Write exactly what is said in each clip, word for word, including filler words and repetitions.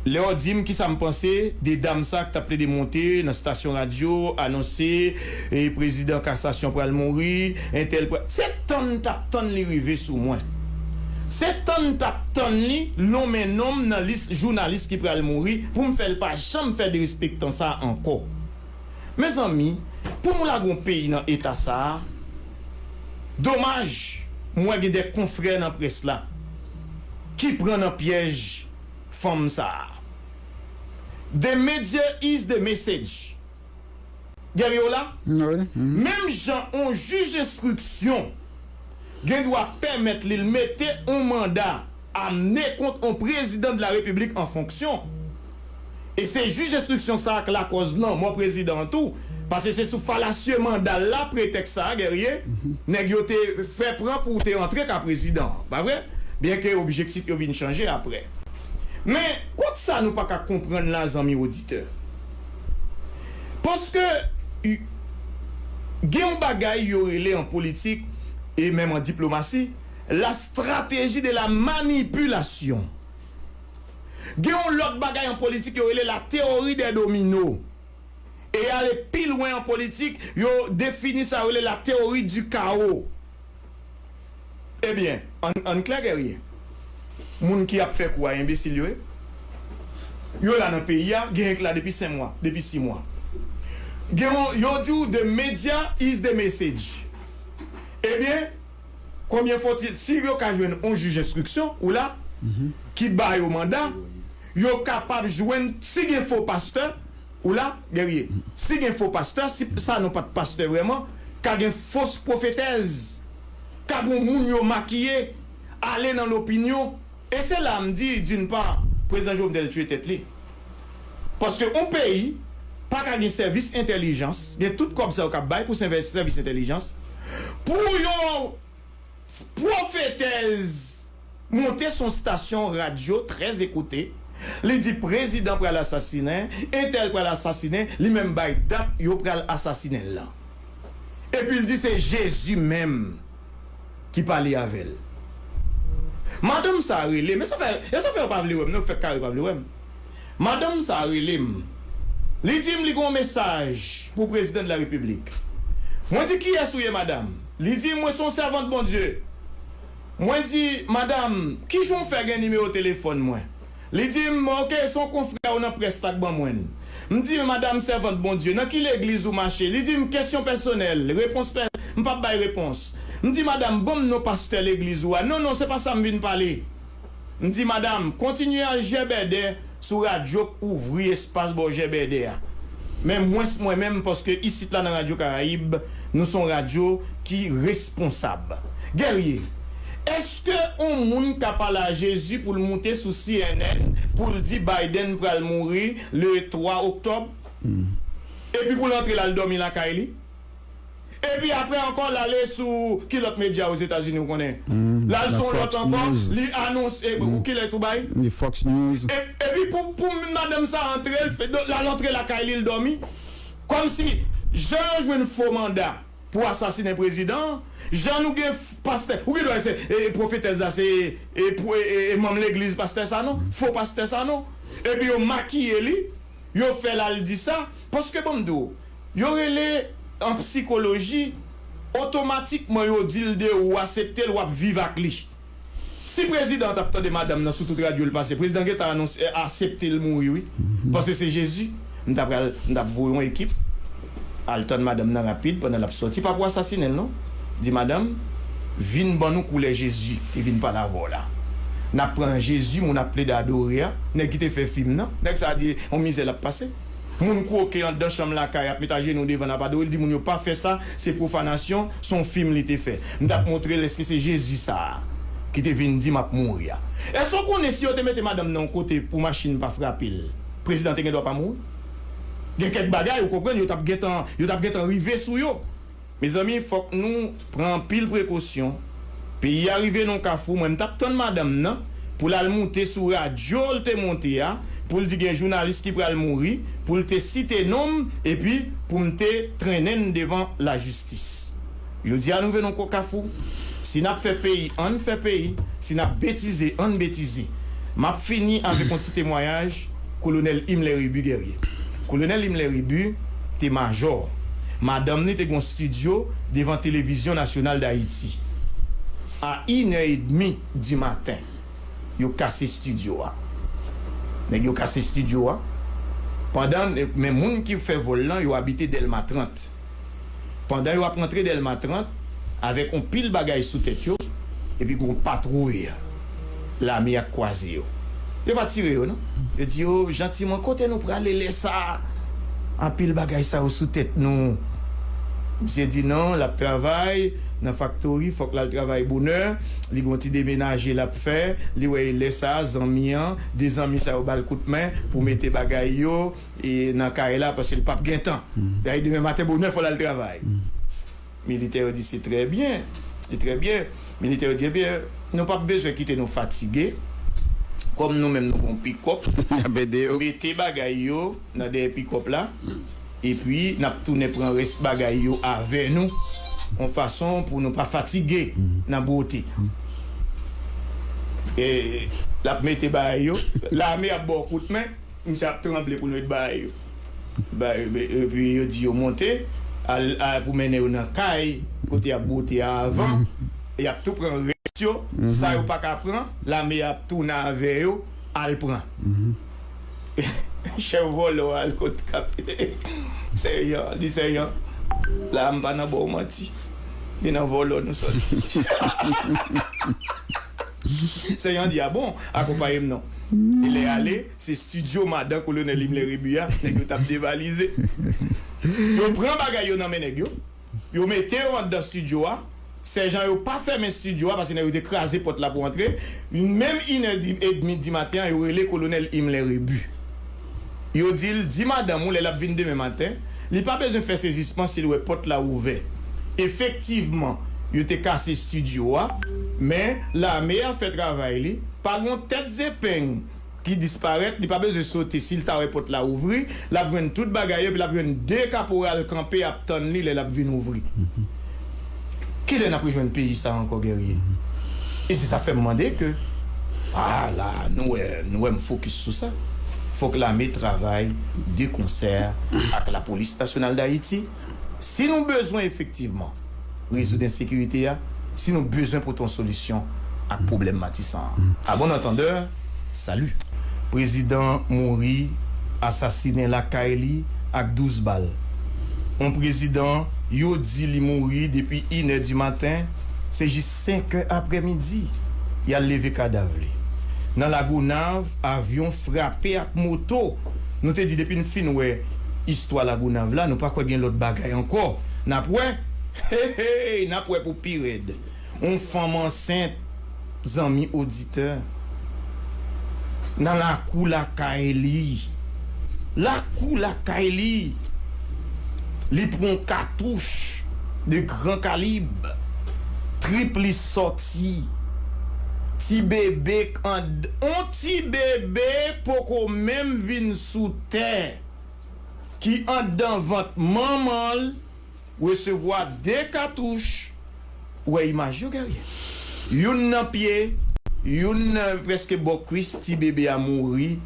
Lè w di m kisa m panse de dam sa k t ap plede monte nan stasyon radyo, anonse, e, prezidan kasasyon pral mouri, entèl pral, se tann n t ap tann li rive sou mwen. Se tann n t ap tann li lonmen non m nan lis jounalis ki pral mouri pou m fè l pa janm fè derespektan sa ankò. Mezanmi, pou nou lage yon peyi nan eta sa a, domaj, m wè gen de konfrè nan près la ki pran nan pyèj fanm sa a. The media is the message. Guerrier w la? Wi. Mhm. Menm jan yon jij enstriksyon gen dwa pèmèt li l mete yon manda amne kont yon prezidan de la repiblik an fonksyon. E se jij enstriksyon sa a k lakòz lanmò prezidan an tou, paske se sou falasye manda l la, pretèks sa a, Guerrier, nèg yo te fè pran pou te antre ka prezidan an, pa vre? Byenke objektif yo vin chanje apre. Men, kot sa nou pa ka konprann la, zanmi oditè? Paske, y- gen yon bagay yo rele an politik, e menm an diplomasi, la stratégie de la manipulation. Gen yon lòt bagay an politik yo rele la théorie des dominos. E ale pi lwen an politik, yo defini sa yo rele la théorie du chaos. Ebyen, ann, ann klè, Guerrier. Moun ki ap fè kou a, enbesil yo ye. Yo la nan peyi a, gen ki la depi senk mwa, depi sis mwa. Gen yon, yo di w the media is the message. Ebyen, combien faut-il, si yo ka jwenn yon jij enstriksyon, ou la, ki ba yo manda, yo kapab jwenn, si gen fo pastè, ou la, Guerrier, si gen fo pastè, si Sanon pa t pastè vrèman, ka gen fos pwofetèz, ka gen moun yo makiye, ale nan lopinyon. E se la m di, d'une part, prezidan Jovenel tiye tèt li. Paske yon peyi pa ka gen sèvis entèlijans, gen tout kòb sa yo k ap bay pou sèvis entèlijans, pou yon pwofetèz monte sou yon stasyon radyo trè ekoute, li di prezidan pral asasinen, entèl pral asasinen, li menm bay dat yo pral asasinen l lan. Epi l di se Jezi menm ki pale avè l. Madanm sa a rele m, e sa fè, e sa fè yo pa vle wè m, non, yo fèk kare pa vle wè m. Madanm sa a rele m. Li di m li gen yon mesaj pou prezidan de la repiblik. Mwen di, kiyès ou ye, madanm? Li di m, mwen se yon sèvant Bondye. Mwen di, madanm, ki jan w fè gen nimewo telefòn mwen? Li di m, oke, se yon konfrè w nan près la k ban mwen l. M di, madanm sèvant Bondye, nan ki legliz ou mache? Li di m, kesyon pèsonèl, repons pè, m p ap bay repons. M di, madanm, ban m non pastè legliz ou a. Non, non, se pa sa m vin pale. M di, madanm, kontinye al jèbèdè sou radyo k ouvri espas bò jèbèdè a. Men mwens mwen menm, paske isit la nan Radyo Karayib, nou se yon radyo ki responsab. Guerrier, èske yon moun ka pale a Jezi pou l moute sou C N N pou l di Biden pral mouri le twa oktòb? Epi pou l antre l al dòmi lakay li? Epi apre ankò, l ale sou ki lòt medya Ozetazini ou konnen? L al sou yon lòt ankò, li anonse, ou ki lè tou bay? Li Fox News. E- epi pou, pou madanm sa antre, l fè, l al antre lakay li, l dòmi. Kòmsi, jan yo jwenn fo manda pou asasinen prezidan, jan nou gen f- pastè, ou gen dwa se e, e pwofetèz la, se e, e, e, e manm legliz pastè Sanon, fo pastè Sanon. Epi yo makiye li, yo fè l al di sa, paske ban m di w, yo rele an psikoloji, otomatikman yo di l de ou asepte l, w ap viv ak li. Si prezidan an t ap tande madanm nan sou tout radyo l pase, prezidan gentan anonse, asepte l mouri, wi. Paske se Jezi. M ta pral, m t ap voye yon ekip al tann madanm nan rapid pandan l ap sòti, pa pou asasinen l, non. Di, madanm, vin ban nou koulè Jezi ki te vin pale avè w la. N ap pran Jezi, moun ap plede adore a, nèg ki te fè fim nan, nèg sa a di, yon mizè l ap pase. Moun kwoke anndan chanm lakay, ap met ajenou devan l, ap adore l, di moun yo pa fè sa, se pwofanasyon, se yon fim li te fè. M t ap montre l èske se Jezi sa a ki te vin di m ap mouri a. Èske w konnen si yo te mete madanm nan yon kote pou machin pa frape l, prezidan te gen dwa pa mouri? Gen kèk bagay, ou konprann, yo t ap gentan, yo t ap gentan rive sou yo. Mezanmi, fòk nou pran anpil prekosyon. Peyi a rive nan yon kafou, mwen m t ap tann madanm nan pou l al moute sou radyo l te monte a, pou l di gen jounalis ki pral mouri, pou l te site non m, epi pou m te trennen n devan lajistis. Jodi a nou rive nan yon kafou. Si n ap fè peyi, ann fè peyi. Si n ap betize, ann betize. M ap fini avèk yon ti temwayaj. Kolonèl Imler Rebu Guerrier. Kolonèl Imler Rebu te majò. Madanm li te gen yon estidyo devan Televizyon Nasyonal d Ayiti. A inè edmi di maten, yo kase estidyo a. Nèg yo kase estidyo a. Pandan, men moun ki fè vòl lan, yo abite Dèlma trant. Pandan yo ap rantre Dèlma trant, avèk yon pil bagay sou tèt yo, epi gen yon patwouy lame ak kwaze yo. Yo pa tire yo, non. Yo di yo, "Jantiman, kote nou prale lè sa a? Anpil bagay sa yo sou tèt nou." Misye di non, l ap travay nan faktori, fòk l al travay bonè, li gen yon ti demenaje l ap fè, li wè e lè sa a, zanmi an, de zanmi sa yo ba l kout men pou mete bagay yo, e nan kay la, paske l p ap gen tan. Dayè, demen maten, bonè, fò l al travay. Militè yo di, "Se trè byen, se trè byen." Militè yo di, "Ebyen, nou p ap bezwen kite nou fatige. Kòm nou menm nou gon pikòp, mete bagay yo nan dèyè pikòp la, epi n ap tounen pran rès bagay yo avè nou, yon fason pou nou pa fatige nan bwote." E l ap mete bagay yo, lame ap ba w kout men, misye ap tranble pou l met bagay yo. Ba, e, epi yo di yo monte, al, al pou mennen yo nan kay, kote y ap bwote a avan. Y ap tou pran rès yo, sa yo pa ka pran, lame ap tounen avè yo, al pran. Chèf vòlò al kot kap. Sèjan, di sèjan, la a m pa nan ba w manti. E nan vòlò nou sòti. Sèjan di, "A bon, akonpaye m non." E lè ale, se estidyo madan Kolonèl Imler Rebu a, nèg yo t ap devalize. Yo pran bagay yo nan men nèg yo, yo mete yo anndan estidyo a. Sèjan yo pa fèmen estidyo a, paske nèg yo te kraze pòt la pou antre. Menm inè di, edmi di maten an, yo rele Kolonèl Imler Rebu. Yo di l, "Di madanm ou, lè l ap vin demen maten, li pa bezwen fè sezisman si l wè pòt la ouvè." Efektivman, yo te kase estidyo a, men lame a fè travay li. Pa gon tèt zepeng ki disparèt, li pa bezwen sote. Si l ta wè pòt la ouvri, l ap jwenn tout bagay yo, epi l ap jwenn de kaporal kanpe ap tann li lè l ap vin ouvri. Kilè n ap rejwenn peyi sa a ankò, Guerrier? E se sa fè m mande ke, a la, nou wè, nou wè m fokis sou sa. Fòk lame travay de konsè ak Lapolis Nasyonal d Ayiti. Si nou bezwen efektivman rezoud ensekirite a, si nou bezwen pote yon solisyon ak pwoblèm Matisan an. A bon antandè, sali. Prezidan mouri, asasinen lakay li ak douz bal. Yon prezidan, yo di li mouri depi inè di maten, se jis senk è aprèmidi, y al leve kadav li. Nan Lagonav, avyon frape ak moto. Nou te di depi n fin wè istwa Lagonav la, nou pa kwè gen lòt bagay ankò. N ap wè, hey, hey, n ap wè pou pi rèd. Yon fanm ansent, zanmi oditè, nan lakou lakay li. Lakou lakay li. Li pran katouch de gran kalib. Trip li sòti. Ti bebe k-, an-, on ti bebe poko menm vin sou tè, ki anndan vant manman l, resevwa de katouch. Ou wè imaj yo, Guerrier? Youn nan pye, youn nan prèske bò kwis, ti bebe a mouri.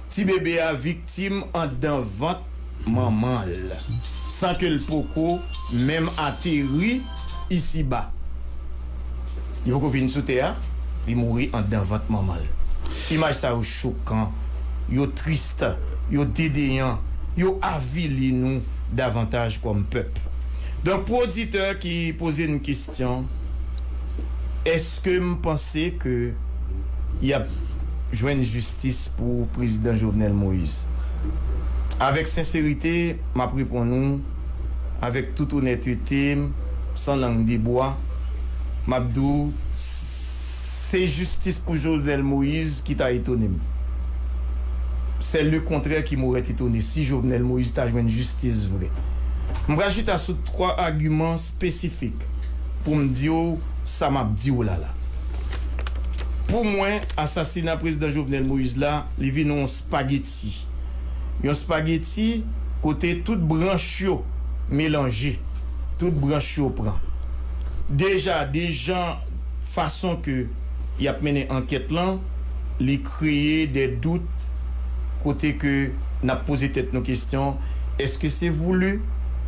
Ti bebe a viktim anndan vant manman l, san ke l poko menm ateri isiba. Li poko vin sou tè a, li mouri anndan vant manman l. Imaj sa yo chokan, yo tris, yo dedeyan, yo avili nou davantaj kòm pèp. Donk, pou oditè ki poze n kesyon, èske m panse ke y ap jwenn jistis pou Prezidan Jovenel Moïse? Avèk senserite, m ap reponn ou, avèk tout onètete m, san lang de bwa, m ap di w, se jistis pou Jovenel Moïse ki ta etone m. C'est le contraire qui m'aurait étonné si Jovenel Moïse ta jwenn jistis vre. M pral chita sou twa agiman espesifik pou m di w sa m ap di w la la. Pou mwen, asasina Prezidan Jovenel Moïse la, li vin yon spageti. Yon spageti kote tout branch yo melanje, tout branch yo pran. Deja, deja, fason ke y ap mennen ankèt lan, li kreye de dout kote ke n ap poze tèt nou kesyon, èske se voulu?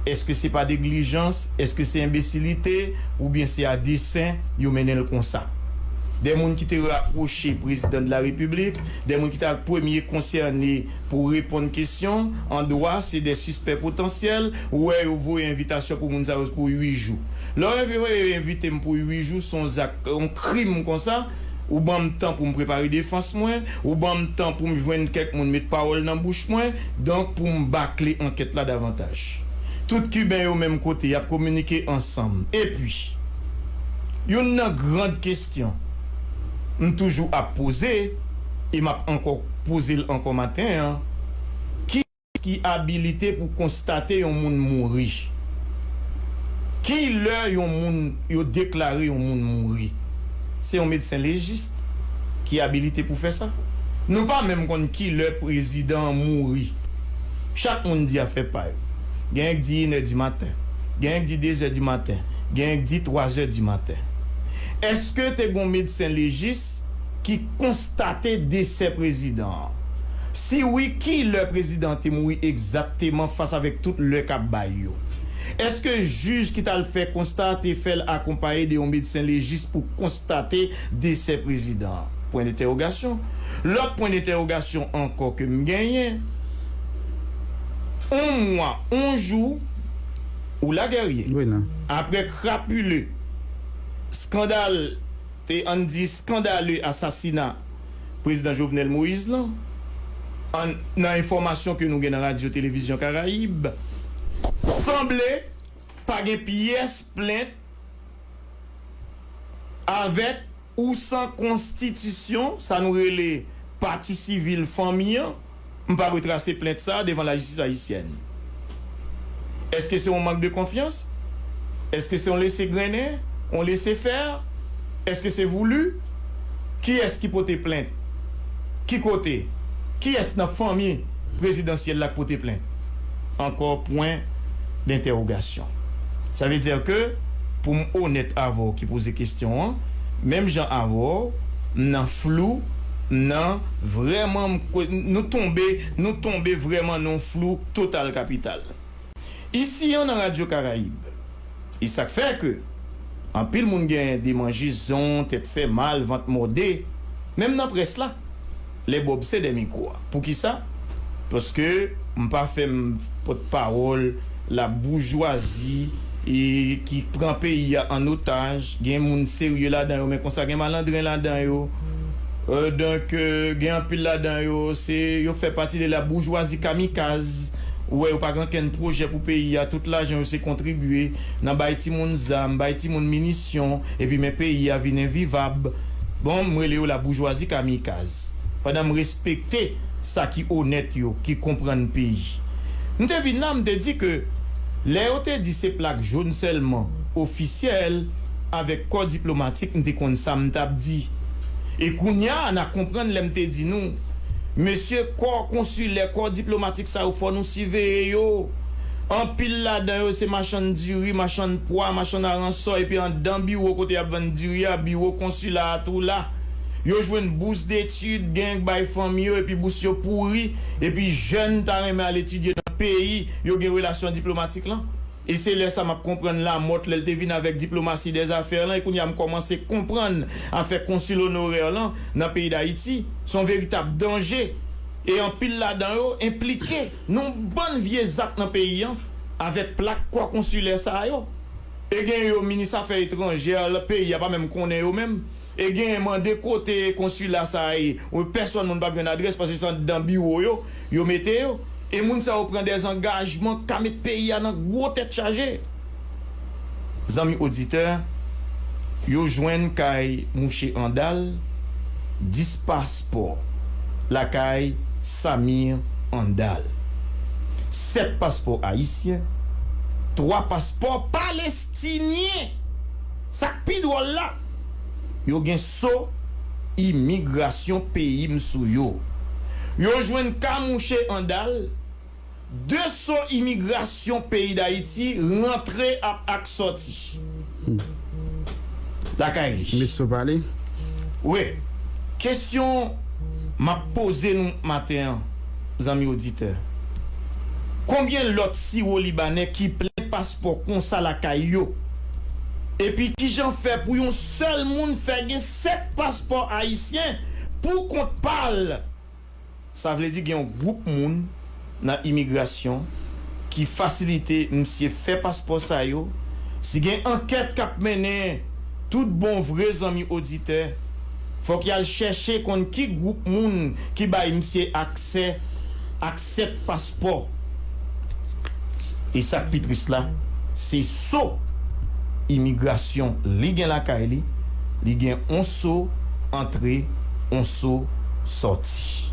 Èske se pa neglijans? Èske se enbesilite? Oubyen se a desen yo mennen l konsa? De moun ki te rapwoche prezidan de la repiblik, de moun ki ta premye konsène pou reponn kesyon, an dwa, se de sispè potansyèl, ou wè yo voye envitasyon pou moun sa yo pou uit jou. Lè yo voye yo envite m pou uit jou, se yon zak, yon krim konsa, ou ban m tan pou m prepare defans mwen, ou ban m tan pou m jwenn kèk moun met pawòl nan bouch mwen, donk pou m bakle ankèt la davantaj. Tout Kiben yo menm kote, y ap kominike ansanm. Epi, youn nan gran kesyon m toujou ap poze, e m ap ankò poze l ankò maten an, ki ki abilite pou konstate yon moun mouri? Ki lè yon moun, yo deklare yon moun mouri? Se yon medsen lejis ki abilite pou fè sa. Nou pa menm konn ki lè prezidan an mouri. Chak moun di afè pa yo. Genyen k di inè di maten. Genyen k di dezè di maten. Genyen k di twazè di maten. Èske te gon medsen lejis ki konstate desè prezidan an? Si wi, ki lè prezidan an te mouri egzakteman fas avèk tout lè k ap bay yo? Èske jij ki t al fè konsta a te fè l akonpaye de yon medsen lejis pou konstate desè prezidan an? Pwen dentèwogasyon. Lòt pwen dentèwogasyon ankò ke m genyen, yon mwa, yon jou, ou la, Guerrier, wi, non, apre krapile, skandal, e ann di skandale asasina prezidan Jovenel Moïse lan, an, nan enfòmasyon ke nou gen nan Radyo Televizyon Karayib, sanble pa gen pyès plent avèk ou san konstitisyon, sa nou rele pati sivil fanmi an, m pa retrase plent sa a devan lajistis ayisyèn. Èske se yon mank de konfyans? Èske se yon lese grennen? Yon lese fè? Èske se voulu? Kiyès ki pote plent? Ki kote? Kiyès nan fanmi prezidansyèl la k pote plent? Ankò pwen dentèwogasyon. Sa vle di ke, pou m onèt avè w ki poze kesyon an, menm jan avè w, m nan flou, m nan vrèman, m kwe-, nou tonbe, nou tonbe vrèman nan yon flou total kapital. Isi an nan Radyo Karayib, e sa k fè ke anpil moun gen de manjezon, tèt fè mal, vant mòde, menm nan près la, lè bòb se dè mikwo a. Poukisa? Paske m pa fè m pòtpawòl laboujwazi e ki pran peyi a an otaj. Gen moun serye ladan yo, men konsa gen malandren ladan yo. Euh, donk, euh, gen anpil ladan yo, se, yo fè pati de laboujwazi kamikaz. Ou wè, yo pa gen okenn pwojè pou peyi a. Tout lajan yo se kontribye nan bay timoun zam, bay timoun minisyon, epi men peyi a vin envivab. Bon, m rele yo laboujwazi kamikaz. Pandan m respekte sa ki onèt yo, ki konprann peyi. M te vin la, m te di ke lè yo te di se plak jòn sèlman ofisyèl avèk kò diplomatik, m te konn sa m t ap di. E kounye a, n a konprann lè m te di nou, mesye, kò konsilè, kò diplomatik sa yo, fò nou siveye yo. Anpil ladan yo se machann diri, machann pwa, machann aransò, epi anndan biwo kote y ap vann diri a, biwo konsila a tou la. Yo jwenn bous detid, gen k bay fanmi yo, epi bous yo pouri, epi jèn ta renmen al etidye nan peyi yo gen relasyon diplomatik lan. E se lè sa m ap konprann Lamòt lè l te vin avèk diplomasi dèzafè lan, e kounye a m kòmanse konprann afè konsil onorè lan nan peyi Dayiti. Se yon veritab danje. E anpil ladan yo enplike nan yon bann vye zak nan peyi an avèk plak kò konsilè sa yo. E gen yo minis afè etranjè, peyi a pa menm konnen yo menm. E genyen mande kote konsila sa a ye. Ou pèsonn moun p ap jwenn adrès paske se anndan biwo yo, yo mete yo. E moun sa yo pran dèzangajman k ka met peyi a nan gwo tèt chaje. Zanmi oditè, yo jwenn kay mouche Andal dis paspò lakay Samir Andal. Sèt paspò ayisyen, twa paspò palestinyen. Sa k pi dwòl la, yo gen so imigrasyon peyi m sou yo. Yo jwenn ka mouche Andal, de so imigrasyon peyi Dayiti rantre ap ak sòti lakay li. Met so pale. Wi. Kesyon m ap poze nou maten an, zanmi oditè, konbyen lòt siwo libanè ki plen paspò konsa lakay yo? Epi kijan fè pou yon sèl moun fè gen sèt paspò ayisyen pou kont pa l? Sa vle di gen yon gwoup moun nan imigrasyon ki fasilite misye fè paspò sa yo. Si gen ankèt k ap mennen, tout bon vre zanmi oditè, fòk y al chèche konn ki gwoup moun ki bay misye aksè ak sèt paspò. E sa k pi tris la, se so imigrasyon li gen lakay li, li gen on so antre, on so sòti.